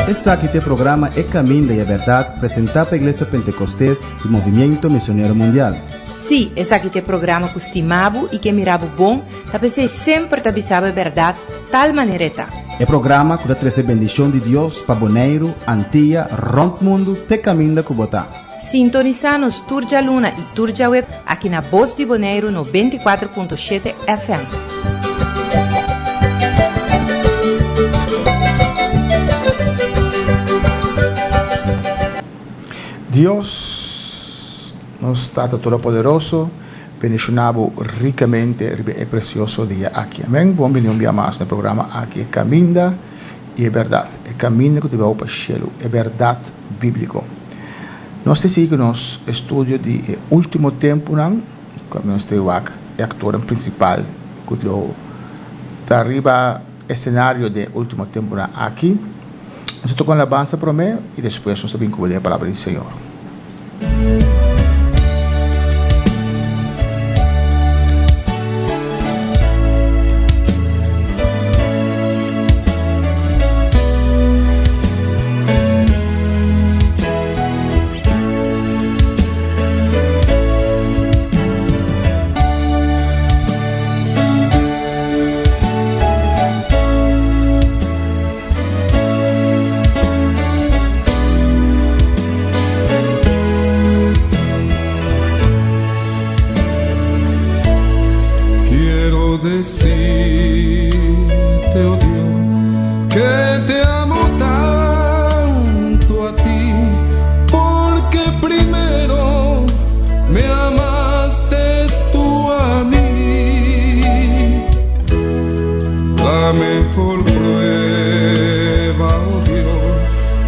Esaki ta e programa E Caminda y e Berdad presenta pa Iglesia Pentecostes y Movimiento Misionero Mundial. Sí, esaki ta e programa ku stima bo i ke mira bo bon, ta p'esei semper ta bisa bo e bèrdat tal manera e ta. E programa ku ta trese bendishon di Dios pa Boneiru, Antia, rònt mundu te kaminda ku bo ta. Sintonisá nos tur djaluna i tur djaweb aki na Bos di Boneiru 94.7 FM. Dios, nos Tata Todopoderoso, bendiciona bo ricamente riba e precioso dia aki. Amen. Bon bini un bia mas na e programa aki, E Caminda y e Berdad. E caminda cu ta bou pa cielo, e berdad biblico. Nos ta sigui cu nos estudio di e ultimo temponan, cu nos ta wak e actornan principal cu lo ta riba escenario den e ultimo temponan aki. Nos ta toca un alabansa prome y despues nos ta bin cu den e palabra di Señor. Quiero decirte, oh Dios, que te amo tanto a ti, porque primero me amaste tú a mí. La mejor prueba, oh Dios,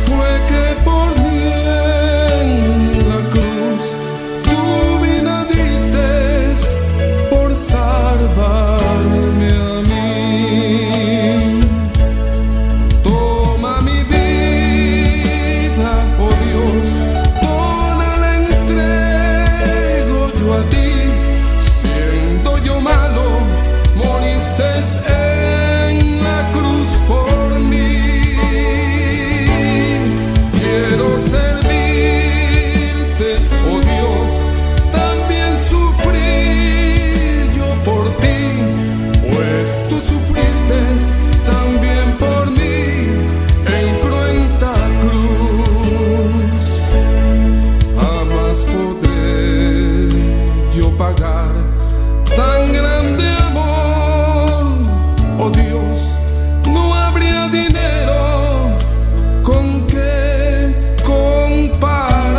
fue que por mí en la cruz tu vida diste por salvarme a mí. Toma mi vida, oh Dios, toda la entrego yo a ti. Siendo yo malo, moriste en la cruz por mí. Quiero servirte, oh Dios, también sufrir yo por ti, pues tú sufriste también por mí en cruenta cruz. Jamás podré yo pagar tan grande amor, oh Dios, no habría dinero con que comparar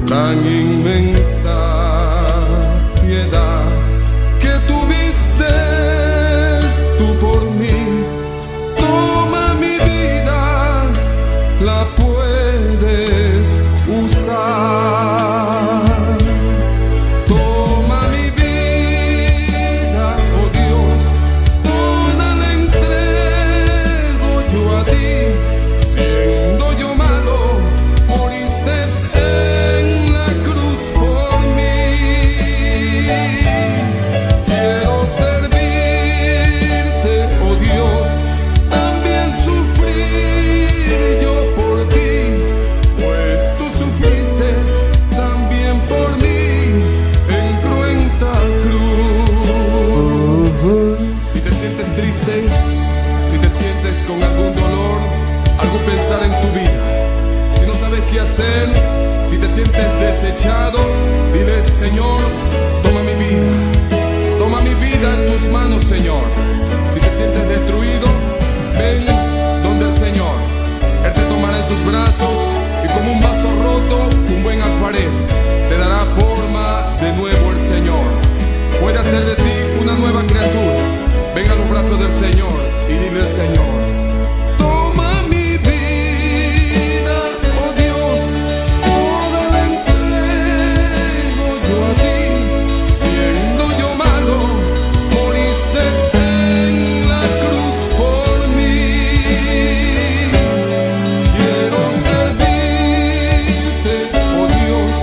tan inmensa piedad que tuviste tú por mí. Toma mi vida, la puedes usar. Toma mi vida, oh Dios, toda la entrego yo a ti. Siendo yo malo, moriste en la cruz por mí. Quiero servirte, oh Dios, también sufrir yo por ti, pues tú sufriste también por mí en cruenta cruz. Si te sientes triste, si te sientes con algún dolor, algún pensar en tu vida, si no sabes qué hacer, si te sientes desechado, dile: Señor, toma mi vida. Toma mi vida en tus manos, Señor. Si te sientes destruido, ven donde el Señor. Él te tomará en sus brazos y como un vaso roto, un buen alfarero, te dará forma de nuevo el Señor. Puede hacer de ti una nueva criatura. Ven a los brazos del Señor y dile al Señor: Toma mi vida, oh Dios, toda la entrego yo a ti. Siendo yo malo, moriste en la cruz por mí. Quiero servirte, oh Dios,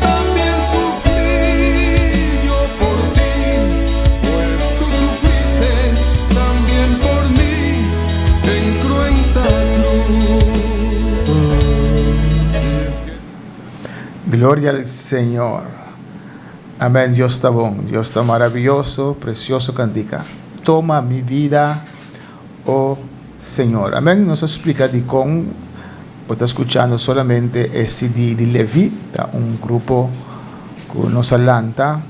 también sufrir yo por ti, pues tú sufriste. Gloria al Señor. Amén. Dios ta bon. Dios ta maravioso, precioso cantica. Toma mi vida, oh Señor. Amén. Nos a splica dicon bo ta scuchando solamente e CD di Levi. Ta un grupo cu nos a lanta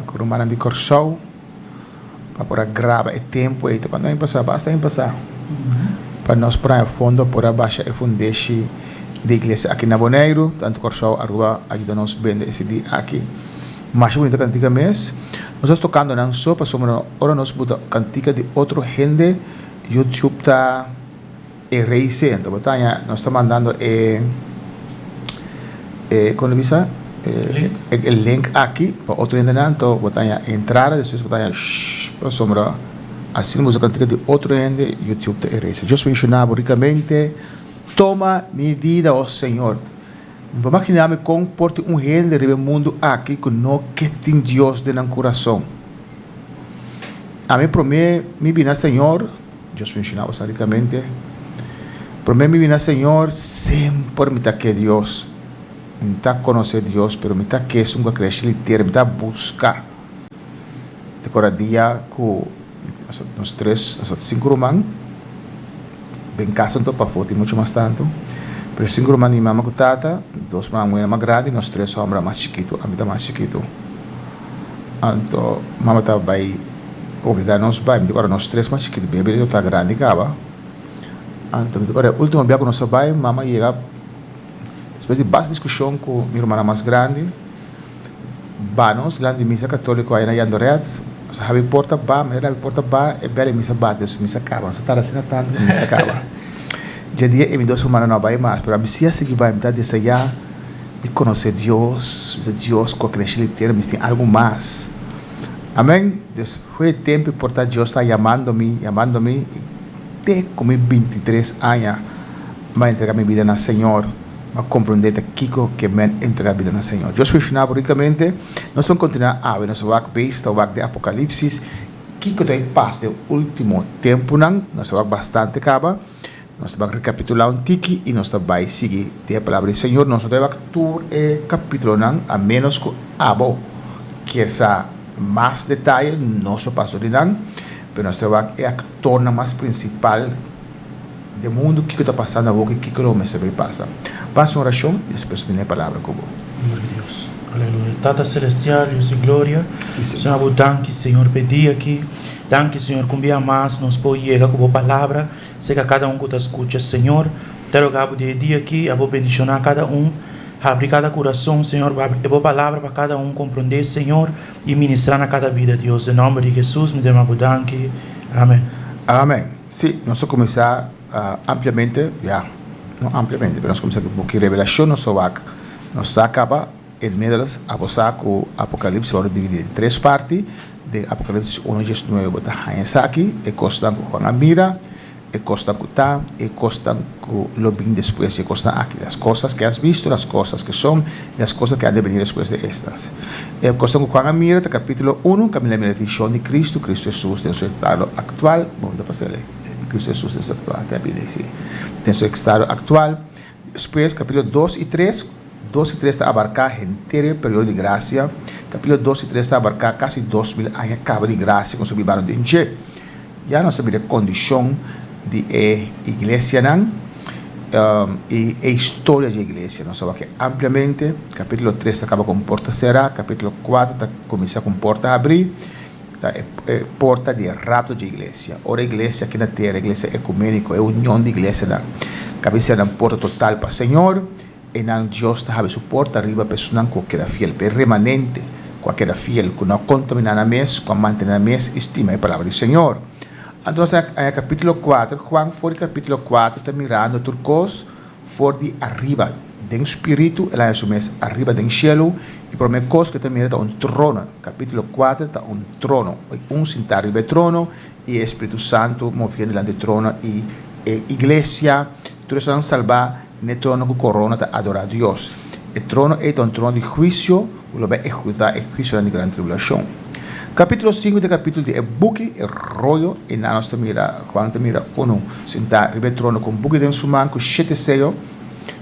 cu rumannan di Corsou pa por a graba e tempo ey. Ta cuando aña pasa? Basta aña pasa. Pa nos por haña fondo por a basha e fundeshi di iglesia aki na Boneiru. Tanto Corsou, Aruba a yuda nos bende e CD aki. Masha bunita cantica mes. Nos ta tocando nan so pasobra ora nos buta cantica di otro hende YouTube ta erase. Anto bo ta haña nos ta mandando e e con lo bisa e e link aki pa otro hendenan anto bo ta haña entrada despues bo ta haña pasobra asina bo usa cantica di otro hende YouTube ta erase. Dios bendiciona bo ricamente. Toma mi vida, oh Señor. Mi por imaginá mi kon por tin un hende riba e mundu aki ku no ke tin Dios den nan kurason. Ami promé mi bini na Señor, Dios bendishoná boso rikamente, promé mi bini na Señor semper mi ta ke Dios. Mi no ta konosé Dios pero mi ta ke esun ku a krea shelu i tera, mi ta buska. Te kora dia ku nos tres, nos ta sinku ruman. Den casa anto pafó tin mucho mas tanto. Pero cinco ruman di mi mama cu tata, dos ruman muhé mas grandi, nos tres homber mas chikito, ami ta mas chikito. Anto mama ta bay obliga nos bay, mi ta acorda nos tres mas chikito, bebe lo ta grandi caba. Anto mi ta acorda e ultimo bia cu nos a bay, mama yega despues di basta discusion cu mi rumannan mas grandi, Ba nos lan di misa católico aya na Jandoret, nos a habi porta ba, manera habi porta ba, e bel e misa bati, su misa caba, nos a tarda asina tanto cu misa caba. Dje dia e mi dos hermano no a bay mas, pero ami si a sigui bay, mi ta desea di conoce Dios, mi sa Dios cu a crea shelu y tera, mi tin algo mas. Amen, despues di tempo por ta Dios ta yamando mi, yamando mi, te cu mi 23 aña mi a entrega mi bida na Señor. Ma komprondé ta kiko ke men entregá bida na Señor. Dios benshoná bo rikamente. Nos lo kontinuá awe. Nos a wak beis ta wak den Apokalipsis kiko ta e pas den último tempunan. Nos a wak bastante kaba. Nos ta ban rekapitulá un tiki i nos ta bai sigui den e Palabra di Señor. Nos no ta wak tur e kapítulonan a ménos ku abo kier sa mas detaye. Nos lo pasa dor di nan, pero nos ta wak e aktornan mas prinsipal. Den mundu kiko ta pasando awor ki kiko lo mester bay pasa. Basa un orashon y despues bini e palabra ku bo. Gloria a Dios. Aleluya. Tata Celestial, Dios di gloria. Sí, Señor. Señor, abo danki, Señor, p'e dia aki. Danki, Señor, ku un bia mas nos por yega ku bo palabra serka kada un ku ta skucha, Señor. Ta roga bo di e dia aki, abo bendishoná kada un, habri kada kurason, Señor, habri e bo palabra pa kada un komprondé, Señor, i ministrá na kada bida, Dios. Den nòmber di Hesus mi ta yama bo danki. Amen. Amen. Sí, nos a kuminsá ampliamente, ya, no ampliamente, pero nos a kuminsá ku buki Revelashon, nos a wak, nos sa kaba e middels, abo sa ku Apokalipsis wòrdu dividí den tres parti, den Apokalipsis unu diesnuebe bo ta haña esaki, e kosnan ku Juan a mira, e kosnan ku ta, e kosnan ku lo bin despues di e kosnan aki, las cosas que has visto, las cosas que son, y las cosas que han de venir despues de estas. E kosnan ku Juan a mira ta kapítulo unu, kaminda a mira e vishon di Kristu, Kristu Hesus den su estado aktual, bo no ta pas'el ei, Kristu Hesus den su aktual, te a bini ei si, den su estado aktual. Despues kapítulo dos i tres, dos i tres ta abarká henter e periodo di grasia, kapítulo dos i tres ta abarká kasi 2000 aña kaba di grasia ku nos a bibando den dje. Ya nos a mira e kondishon di e iglesianan i e historia di e iglesia. Nos a wak ampliamente. Kapítulo tres ta kaba ku un porta será, kapítulo kuater ta kuminsá ku un porta habrí, ta e porta di e rapto di e iglesia. Ora e iglesia aki na tera, e iglesia ekuméniko, e union di iglesianan, kabi sera nan porta total pa Señor. Einan Dios ta habri su porta riba personan ku a keda fiel, p'e remanente ku a keda fiel, ku no a kontaminá nan mes, ku a mantené nan mes i stima e palabra di Señor. Anto nos ta haña kapítulo kuater, Juan for di kapítulo kuater ta mirando tur kos for di ariba. Den spiritu el a haña su mes ariba den shelu, i promé kos ku e ta mira ta un trono. Kapítulo kuater ta un trono, i un sintá riba e trono, i e Spiritu Santu moviendo dilanti e trono i e iglesia, tur esnan salbá, N'e trono ku korona ta adorá Dios. E trono ei ta un trono di huisio ku lo bai ehekutá e huisionan di gran tribulashon. Kapítulo sinku ta e kapítulo di e buki, e royo, i nan nos ta mira, Juan ta mira unu sintá riba e trono ku un buki den su man ku shete seyo,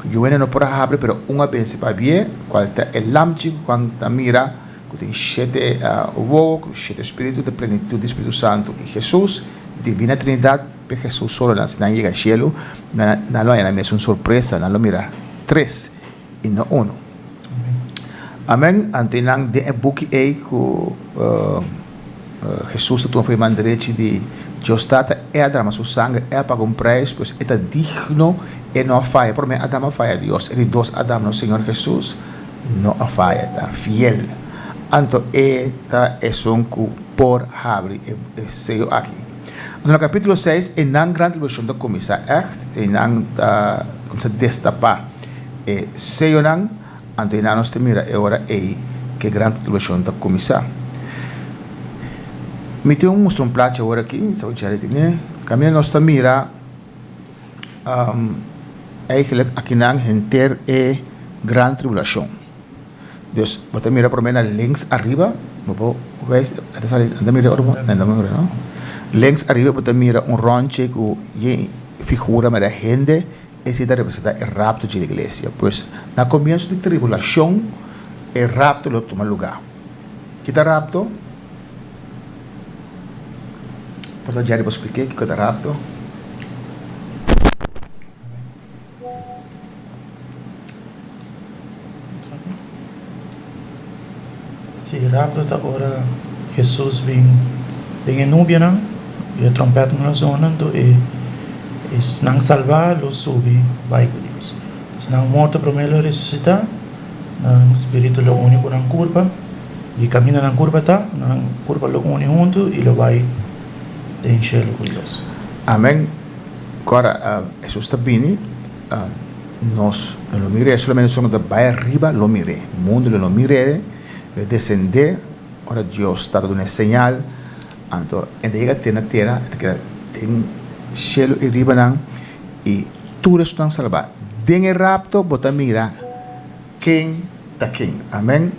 Ku yuene no por a habri, pero un a bense pabia, kual ta e lamchi ku Juan ta mira, ku tin shete wowo, ku shete spiritu, ta plenitut di Spiritu Santu i Hesus, Divina Trinidat, p'e Hesus solo nan. Si nan yega shelu, nan lo haña nan mes un sorpresa, nan lo mira tres i no unu. Amen. Anto nan den e buki ei ku Hesus ta tuma for di man drechi di Dios Tata, e a drama su sanger, e a paga un prijs, pues e ta digno, e no a faya. Prome Adam a faya Dios, e di dos Adam, nos Señor Hesus, no a faya, ta fiel. Anto e ta esun ku por habri e seyo aki. Anto na kapítulo seis e nan gran tribulashon ta kuminsá ègt, e nan ta kuminsá destapá e seyonan, anto einan nos ta mira e ora ei ku e gran tribulashon ta kuminsá. Mi tin un mustra un plachi awor aki, mi sa ku Jerry tene, kaminda nos ta mira eigenlijk akinan henter e gran tribulashon. Dus bo ta mira promé na links ariba, bo por wijs, e ta sali, nan ta mira ora bo, nan ta mira no. Links ariba bo ta mira un ròntje ku yen figura mira hende, esei ta representá e rapto dje iglesia. Pues na komienso di tribulashon e rapto lo tuma lugá. Ki ta rapto? Por ta Jerry por splik'é kiko ta rapto. Sí, rapto ta ora Hesus bin den e nubianan i e trompètnan lo zona, anto e esnan salbá lo subi bai ku Dios. Esnan morto promé lo resusitá, nan spiritu lo uni ku nan kurpa, i kaminda nan kurpa ta, nan kurpa lo uni huntu i lo bai den shelu ku Dios. Amèn. Kora Hesus ta bini, nos no lo mir'é, solamente esun ku ta bai ariba lo mir'é. Mundu lo no mir'é, lo desendé ora Dios ta duna e señal. Anto e ta yega te na tera, e ta keda den shelu i riba nan, i tur esunnan salbá. Den e rapto bo ta mira ken ta ken. Amèn.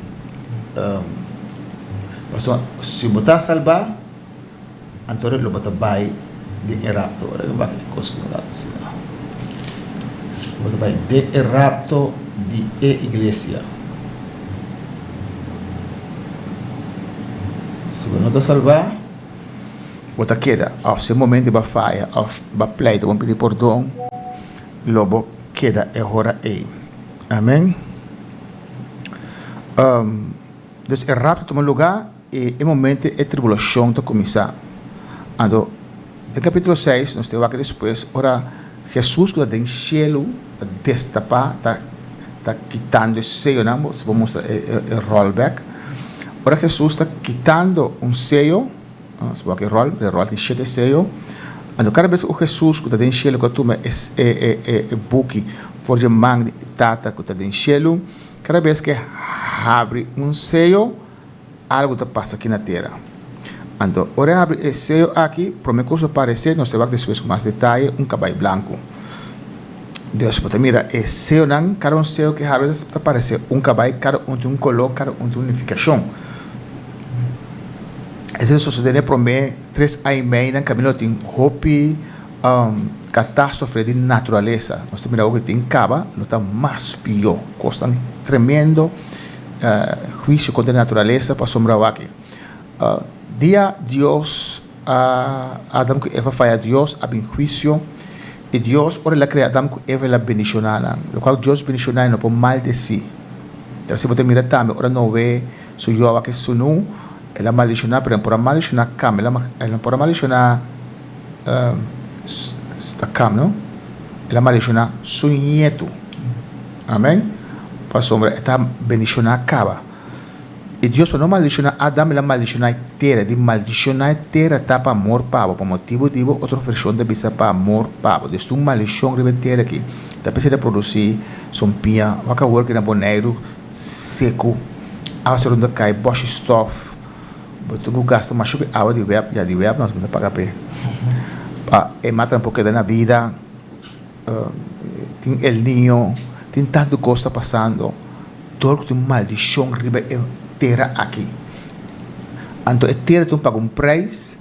Pasobra si bo ta salbá. Anto lo bo ta bai den e rapto. Ora mi wak e kos un rato asina. Lo bo ta bai den e rapto di e iglesia. Si bo no ta salbá, bo ta keda. Òf si e momento bo a faya òf bo a pleita bo a pidi pordon, lo bo keda e hora ei. Amen. Dus e rapto tuma lugá. E e momento e tribulacion ta cuminsa. Anto, den capitulo seis nos ta wak despues ora Jesus cu ta den cielo ta destapa, ta ta kitando e seyonan, bo si bo mustra e e rol bek. Ora Jesus ta kitando un seyo, si bo wak e rol, e rol tin shete seyo, anto cada bes cu Jesus cu ta den cielo cu a tuma e e e e buki for dje man di Tata cu ta den cielo, cada bes cu e habri un seyo, Algu ta pasa aki na tera. Anto, ora e habri e seyo aki, prome kos lo parese, nos ta wak despues ku mas detaye, un kabai blanku. Dus bo ta mira e seyonan, kada un seyo ku e habri ta parese un kabai, kada un tin un koló, kada un tin un nifikashon. Esei ta sosode den e prome tres aña i mei nan kaminda lo tin hopi katastrofe di naturalesa. Nos ta mira awor ku tin kaba, lo ta mas pió, kosnan tremendo. Huisio kontra e naturalesa pasobra wak dia Dios a Adam ku Eva faya Dios a bin huisio i Dios ora el a krea Adam ku Eva el a bendishoná nan lokual Dios bendishoná e no por maldesí ta si bo ta mira tambe ora Noe su yu a wak e sunu el a maldishoná pero el no por a maldishoná Cam el no por a maldishoná Cam no el a maldishoná su nietu. Amen. Pasobra e ta bendishoná kaba. I Dios pa no maldishoná Adam, el a maldishoná e tera. Di maldishoná e tera ta pa amor pa bo, pa motibu di bo, otro vershon ta bisa pa amor pa bo. Dios tin un maldishon riba e tera aki. Ta p'esei ta produsí sompiña. Wak awor ki na Boneiru seku, awa sa runda kai, bòshi stòf. Bo tin ku gasta masha hopi awa di wèp, ya di wèp nos bo ta paga p'e. Pa e matanan por keda na bida. Tin El Niño, tin tantu kos ta pasando dor ku tin un maldishon riba e tera aki. Anto e tera tin paga un preis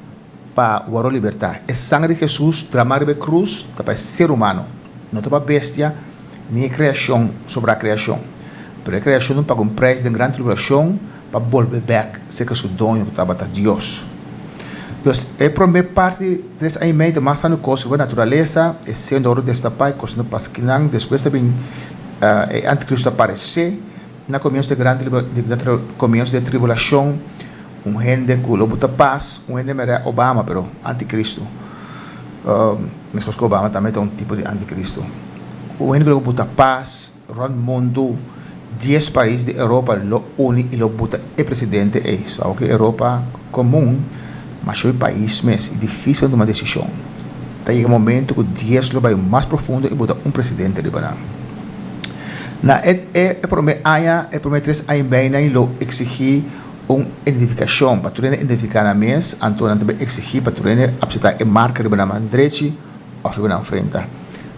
pa wòrdu libertá. E sangre di Hesus dramá riba e krus ta pa e ser humano, no ta pa bestia. Ni e kreashon sobrá kreashon. Pero e kreashon lo paga un preis den gran tribulashon pa bolbe bèk serka su doño ku tabata Dios. Dus, e promé parti di tres aña i mei ta mas tantu kos riba naturalesa, e sendo ora destapá i kosnan pas kinan. Despues ta bin e antikristu ta paresé na komienso di gran komienso di e tribulashon. Un hende ku lo buta pas, un hende mera Obama pero antikristu. Meskos ku Obama tambe ta un tipo di antikristu. Un hende ku lo buta pas rònt mundu, dies pais di Europa lo uni i lo buta e presidente ei. So awor ku Europa komun, masha hopi pais mes i difisil pa tuma desishon. Ta yega momento ku dies lo bai mas profundo i buta un presidente riba nan. Na e e promé aña, e promé tres aña i mei nan lo eksigí Un identifikashon pa tur hende identifiká nan mes, anto nan ta bin eksigí pa tur hende apseptá e marka riba nan man drechi òf riba nan frenta.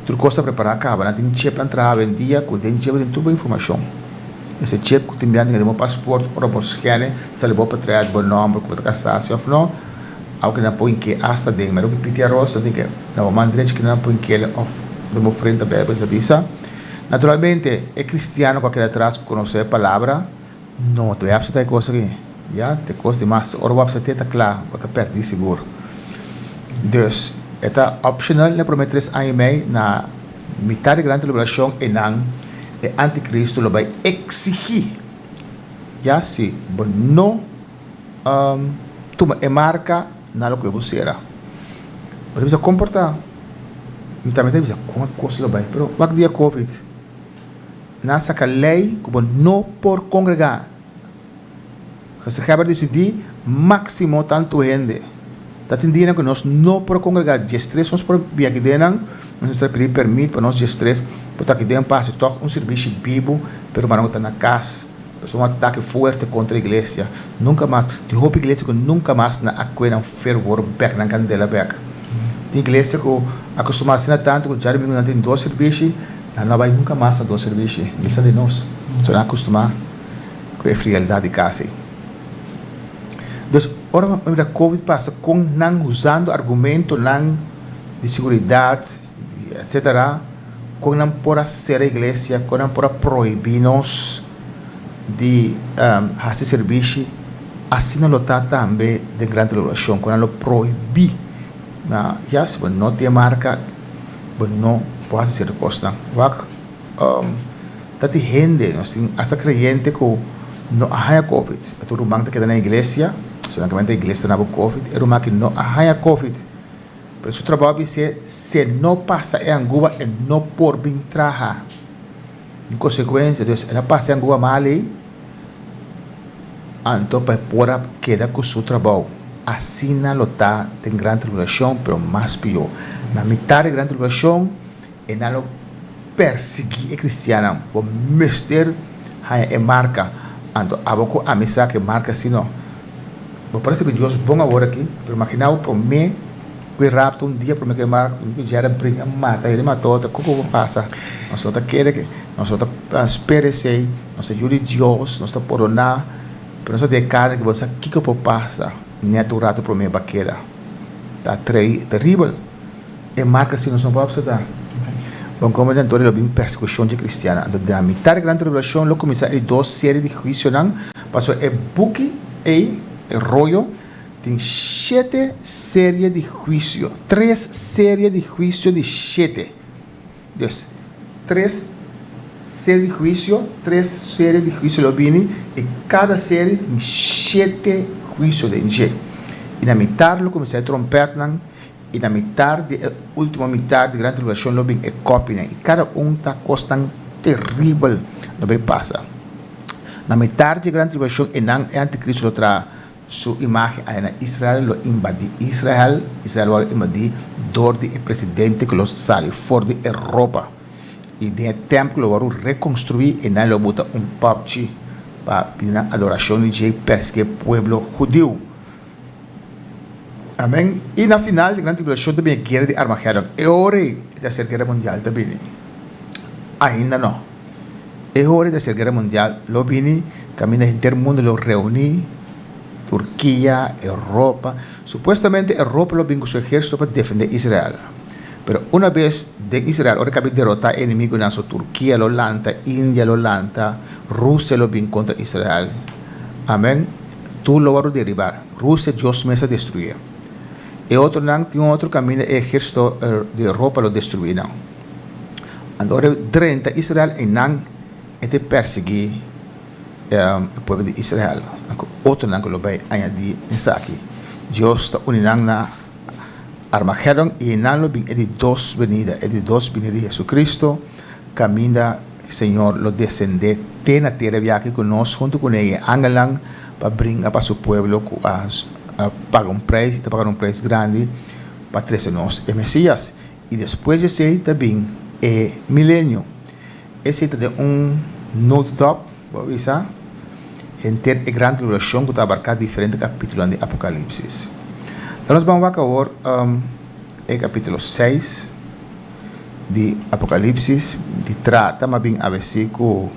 Tur kos ta prepará kaba. Nan tin chipnan traha awendia ku den chip tin tur bo informashon. Esei chip ku tin biaha den bo pasport ora bo skène ta sali bo portret, bo nòmber, ku bo ta kasá si òf no. Aunke nan por ink'é asta den mero ku piti aros nan tin ke na bo man drechi kende nan por ink'é òf den bo frenta Beibel ta bisa. Naturalmente e kristiano ku a keda atras ku konosé e palabra. No, ta bay apseptá e kos aki. Ya, ta e kos di mas. Ora bo apsept'é ta kla, bo ta pèrdí sigur. Dus, e ta optional na e promé tres aña i mei, na mitat di gran tribulashon einan e antikristu lo bay eksigí, ya, si bo no tuma e marka, nan lo kohe bo sera. Bo ta bisa komportá. Mi tambe ta bisa kon e kos lo bay, pero wak dia covid. Nan a saka lei ku bo no por kongregá. Gezaghebber disidí máksimo tantu hende. Ta tin dianan ku nos no por kongregá diestres, nos por bia aki den nan, nos mester pidi pèrmit pa nos diestres por ta aki den pa hasi tòg un sirbishi bibu pa e rumannan ku ta na kas. Pasobra un atake fuerte kontra iglesia. Nunka mas, tin hopi iglesia ku nunka mas nan a kue nan fervor bèk, nan kandela bèk. Tin iglesia ku a kustumá asina tantu ku djadumingu nan tin dos sirbishi, Nan no bai nunka mas na dos servisio, bisa di nos. So nan a kustumá ku e frieldat di kas ei. Dus ora mi mira covid pasa kon nan usando argumentonan di seguridat etcetera kon nan por a sera iglesia, kon nan por a prohibí nos di hasi servisio, asina lo ta tambe den gran tribulashon ku nan lo prohibí na ya si bo no tin e marka. Bo no por hasi sierto kosnan. Wak, ta tin hende, nos tin asta kreyente ku no a haña covid. Ta tur ruman ta keda na iglesia, solamente iglesia ta na bo covid. E ruman aki no a haña covid, pero su trabou a bis'é si e no pasa e anguba e no por bin traha. En konsekuensia, dus el a pasa e anguba mal ei. Anto pa e por a keda ku su trabou. Asina lo ta den gran tribulashon, pero mas pió. Na mitat di gran tribulashon, e nan lo persiguí e kristiannan. Bo mester haña e marka. Anto abo ku ami sa ku e marka si no. Bo por a sirbi Dios bon awor aki, pero imaginá bo promé ku e rapto un dia promé ku e marka, ku djera bringa mata hende mata otro, kiko por pasa? Nos no ta kere ke, nos no ta spera esei. Nos ta yu di Dios, nos ta pordoná, pero nos ta den e karni ku bo sa kiko por pasa nèt un ratu promé bo a keda. Ta teribel. E marka así nos no por apseptá. Bon komo den anto lo bin persekushon dje kristiannan. Anto den mitat di gran tribulashon lo kuminsá e dos serie di huisionan, pasobra e buki ei, e royo, tin shete serie di huisio, tres serie di huisio di shete. Dus, tres serie di huisio, tres serie di huisio lo bini i kada serie tin shete huisio den dje. I na mitar lo kuminsá e trompètnan i na mitar di e último mitar di gran tribulashon lo bin e kòpinan i kada un ta kosnan teribel lo bai pasa. Na mitar di e gran tribulashon einan e antikristu lo traha Su imagen aya na Israel lo invadi Israel, Israel wòrdu invadi dor di e presidente ku lo sali for di Europa i den e tèmpel lo wòrdu rekonstruí i nan lo buta un pòpchi pa pidi nan adorashon di dje persiguí e pueblo hudiu. Amen. I na final di gran tribulashon ta bini e guera di Armagedon. E ora ei e terser guera mundial ta bini. Ainda no. E ora di Tercer Guera Mundial lo bini kaminda henter mundu lo reuní, Turkia, Europa. Supuestamente Europa lo bin ku su ehérsito pa defendé Israel. Pero. Una bes den Israel ora kabi derotá e enemigunan so Turkia lo lanta, India lo lanta, Rusia lo bin kontra Israel. Amen. Tur lo wòrdu deribá. Rusia Dios mes a destruié. E otronan tin un otro kaminda e ehérsito di Europa lo destruí nan. Anto ora e drenta Israel einan e ta persiguí e pueblo di Israel. Anto otronan ku lo bai añadí esaki. Dios ta uni nan na Armagedon i einan lo bin e di dos benida, e di dos binida di Jesucristo, kaminda Señor lo desendé te na tera biaha ku nos huntu kuné i e angelnan pa bringa pa su pueblo ku a paga un preis i ta paga un preis grandi pa trese nos e Mesias. I despues di esei ta bin e milenio. Esei ta den un notendop, bo a bisa, henter e gran tribulashon ku ta abarká diferente kapítulonan di Apokalipsis. Laga nos ban wak awor e kapítulo seis di Apokalipsis. Di trata m'a bin abesí ku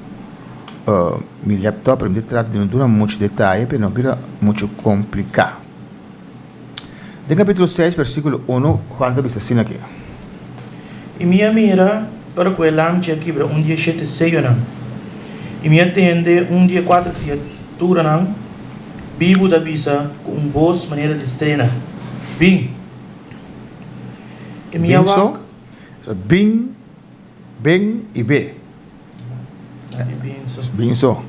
mi laptop, pero mi ta trata di no duna muchu detaye pa e no bira muchu kompliká. Den kapítulo seis, versíkulo unu, Juan ta bisa asina aki. I mi a mira ora ku e lamchi a kibra un di e shete seyonan, i mi a tende un di e kuater kriaturanan bibu ta bisa ku un bos manera di strena, Bin! I mi a Bin so? wak. So, bin, ben i be. Bin so.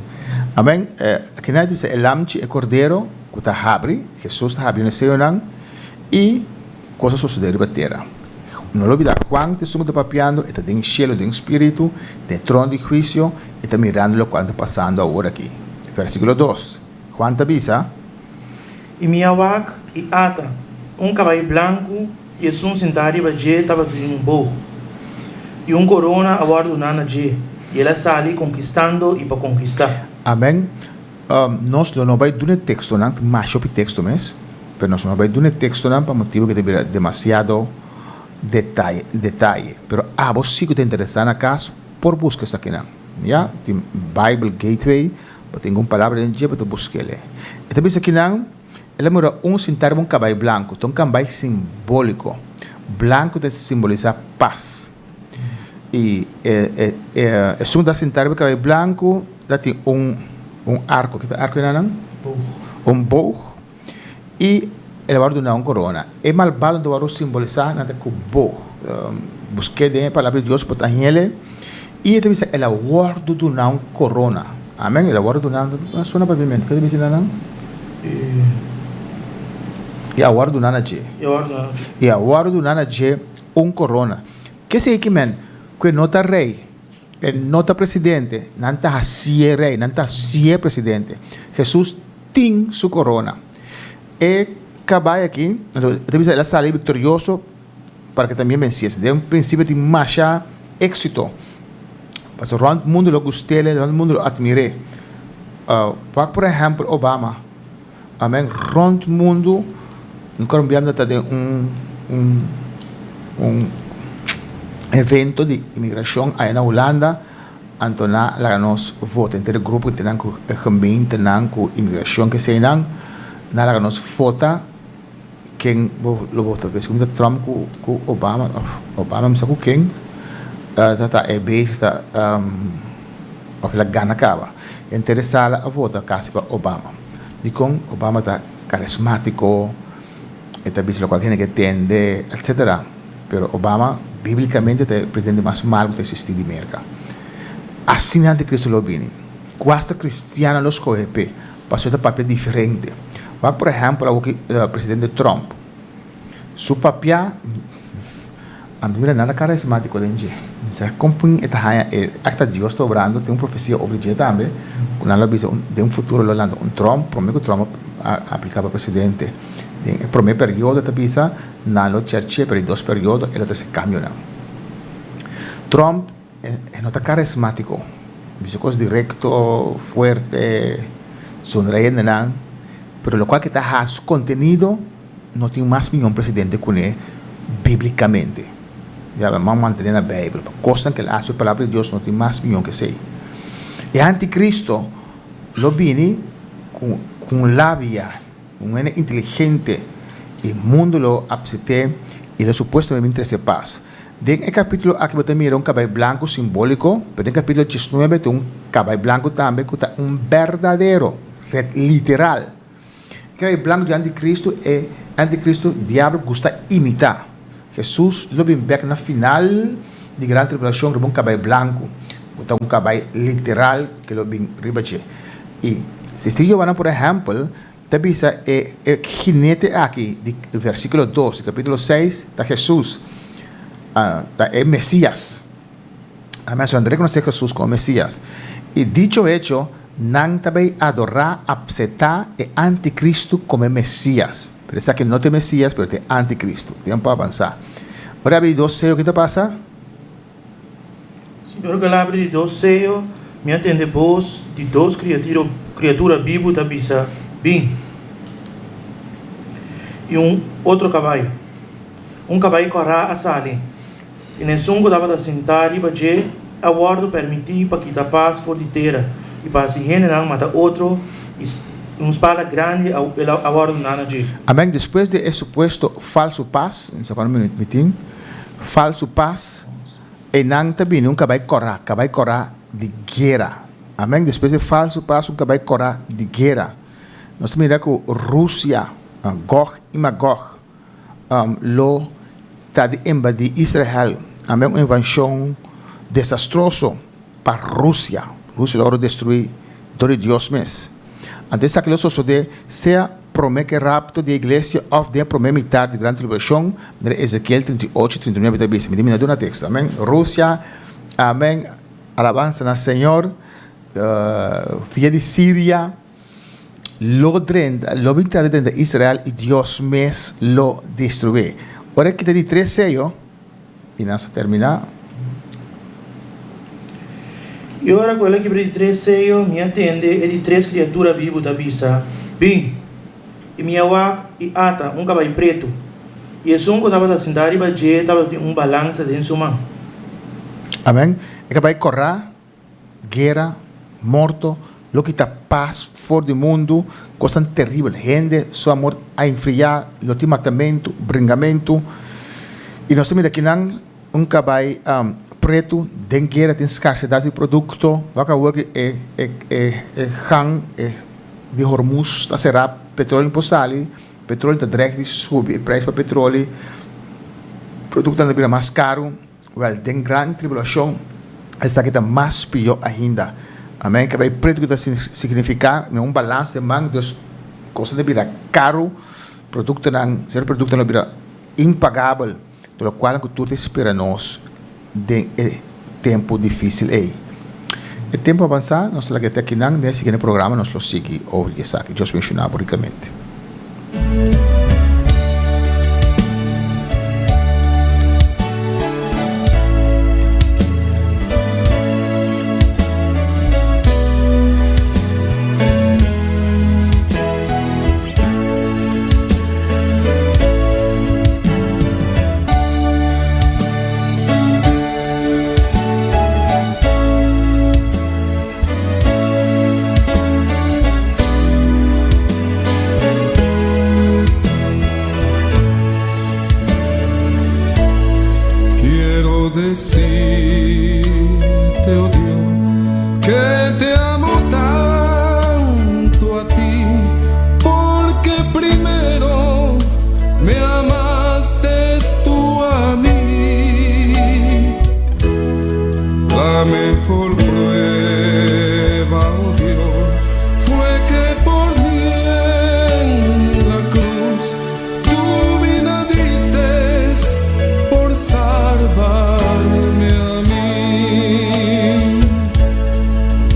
Amen. Akinan ta bisa e lamchi, e kordero ku ta habri, Hesus ta habri na seyonan i kos a sosodé riba tera. No lo bida, Juan ta esun ku ta papiando, e ta den shelu, den spiritu, den e trono di huisio, e ta mirando lokual ta pasando awor aki. Versíkulo dos, Juan ta bisa. I mi a wak, i ata, un kabai blanku, i esun sintá riba dje tabatin un boog, i un korona a wòrdu duná na dje, i el a sali konkistando i pa konkistá. Amèn. Nos lo no bai duna e tekstonan, tin masha hopi teksto mes, pero nos lo no bai duna e tekstonan pa motibu ku ta bira demasiado detaye, detaye. Pero abo si ku ta interesá na kas por buska esakinan. Ya, tin Bible Gateway, bo tin un palabra den dje bo ta busk'el. E ta bisa kinan. El a mira un sintá riba un kabai blanku. Ta un kabai simbóliko. Blanku ta simbolisá pas. I e esun ku ta sintá riba e kabai blanku ta tin un un arko. Ke ta arko ei nan? Un boog. I el a wòrdu duná un korona. E malbadonan ta wòrdu simbolisá nan ta ku boog. Busk'é den e Palabra di Dios bo ta hañ'el. I e ta bisa el a wòrdu duná un korona. Amen, el a wòrdu duná, nan sona papiamentu, ke ta bisa nan? I a wòrdu duná na dje. I a wòrdu duná na dje un korona. Ke esei ki men? Ku e no ta rei, e no ta presidente, nan ta hasié rei, nan ta hasié presidente. Hesus tin su korona. E kabai aki, e ta bisa el a sali viktorioso. para ke también venciese. Den un principio tin masha éxito. Pasobra rond mundo lo gust'é, rond mundo lo admir'é. Wak por ehempel Obama. Amen, rond mundo, un colombiano ta den un un un evento di inmigracion aya na Hulanda, anto nan a laga nos vota, henter e grupo ku nan ku e gemeentenan ku inmigracion keseinan, nan a laga nos vota. Ken bo lo vota p'e? Si ta Trump ku ku Obama òf Obama mi sa ku ken ta ta e bezig ta òf el a gana kaba. Henter e sala a vota kasi pa Obama. Dikon? Obama ta karismátiko, e ta bisa lokual hende ke tende etsetera. Pero Obama bíblikamente ta e presidente mas mal ku ta eksistí di Merka. Asina antikristu lo bini. Ku asta kristiannan lo skohe p'e. Pasobra e ta papia diferente. Wak por ehempel awor ki presidente Trump su papia ami no mira nada karismatiko den dje. Mi sa kon pun e ta haña e akta Dios ta obrando tin un profesia over dje tambe ku nan lo bisa den un futuro lo lanta un Trump prome ku Trump a aplika pa presidente den e prome periodo ta bisa nan lo cherche pero e dos periodo e lo trese kambionan. Trump E no ta karismátiko, bisa kos direkto, fuerte, sonrei hendenan, pero lokual ke ta hasi su kontenido no tin mas mion presidente kuné bíblikamente. Ya lo man mantené na Beibel, pa kosnan ke el hasi pa e palabra di Dios no tin mas mion ke esei. E antikristo lo bini ku un labia, un hende inteligente, i mundu lo apsept'é i lo supuestamente bin trese pas. Den e kapítulo aki bo ta mira un kabai blanku simbóliko, pero den kapítulo diesnuebe tin un kabai blanku tambe ku ta un berdadero, literal. E kabai blanku di antikristu, e antikristu, diablo, gusta imitá. Hesus lo bin bèk na final di gran tribulashon riba un kabai blanku, ku ta un kabai literal ku lo bin riba dje. I si Giovanna por ehèmpel Ta bisa e e jinete aki di versikulo dos di kapitulo seis ta Hesus, ta e Mesias. Amen. So nan ta rekonosé Hesus komo Mesias. I dicho hecho, nan ta bai adorá, apseptá e antikristu komo e Mesias. Pero esaki no ta e Mesias, pero ta e antikristu. Tempu a avansá. Ora a habri di dos seyo, ki ta pasa? Señor ku el abri di dos seyo, mi a tende bos di dos kriatura bibu ta bisa, Bin! I un otro kabai, un kabai kòrá a sali, i na esun ku tabata sintá riba dje a wòrdu pèrmití pa kita pas for di tera i pa hasi hendenan mata otro, i un spada grandi a wòrdu duná na dje. Amèn. Despues di e supuesto falsu pas, mi tin. Falsu pas, einan ta bini un kabai kòrá, kabai kòrá di guera. Amen. Despues di falsu pas, un kabai kòrá di guera. Nos ta mira ku Rusia, Gog i Magog, lo ta di invadí Israel. Amen. Un invanshon desastroso pa Rusia. Rusia lo wòrdu destruí dor di Dios mes. Anto esaki lo sosodé sea promé ku e rapto di e iglesia òf den e promé mitar di gran tribulashon, manera Ezekiel 38, 39 ta bisa. Mi ta mira duna teksto. Amèn. Rusia, amèn, alabansa na Señor, via di Siria lo drenta, lo bin trata di drenta Israel i Dios mes lo destruí. Ora e kita di tres seyo. I nos a terminá. I ora ku el a kibra di tres seyo, mi a tende e di tres kriatura bibu ta bisa, Bin! I mi a wak, i ata, un kabai pretu. I esun ku tabata sintá riba dje tabatin un balansa den su man. Amèn. E kabai kòrá. Guera, morto, lo kita pas for di mundu, kosnan teribel, hende su amor a enfriá, lo tin matamentu, bringamentu. I nos ta mira kinan un kabai pretu den guera tin skarsedat di produkto, wak awor ku e e han di Hormuz ta será, petroleo no por sali, petroleo ta dreig di subi e preis pa petroleo, produktonan ta bira mas karu. Wèl, den gran tribulashon esaki ta mas pió ainda. Amèn. Kaba e pretu ku ta signifiká na un balans den man, dus kosnan ta bira karu, produktonan, sierto produktonan lo bira impagabel, di lokual ku tur ta spera nos den e tempu difísil ei. E tempu avansá, nos ta laga te akinan, den e siguiente programa nos lo sigui over di esaki. Dios benshoná bo rikamente. Quiero decirte, oh Dios, que te amo tanto a ti, porque primero me amaste tú a mí. La mejor prueba, oh Dios, fue que por mí en la cruz tu vida diste por salvarme a mí.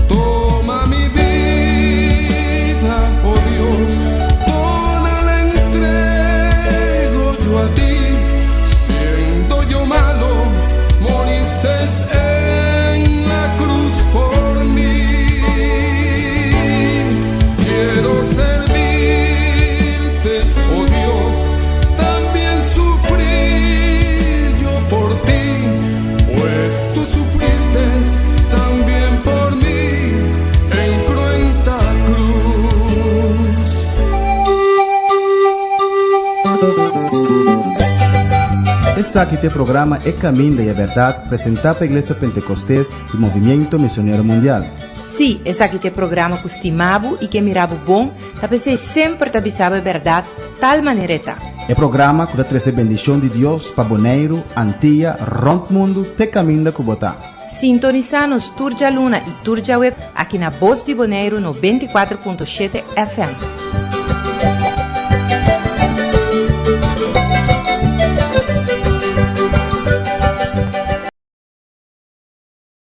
Toma mi vida, oh Dios, toda la entrego yo a ti, siendo yo malo, moriste en la cruz por mí. Quiero servirte, oh Dios, también sufrir yo por ti, pues tú sufriste también por mí en cruenta cruz. Esaki ta e programa E Caminda y e Berdad, presenta pa Iglesia Pentecostes y Movimiento Misionero Mundial. Sí, esaki ta e programa ku stima bo i ke mira bo bon, ta p'esei semper ta bisa bo e bèrdat tal manera e ta. E programa ku ta trese bendishon di Dios pa Boneiru, Antia, rònt mundu te kaminda ku bo ta. Sintonisá nos tur djaluna i tur djaweb aki na Bos di Boneiru 94.7 FM.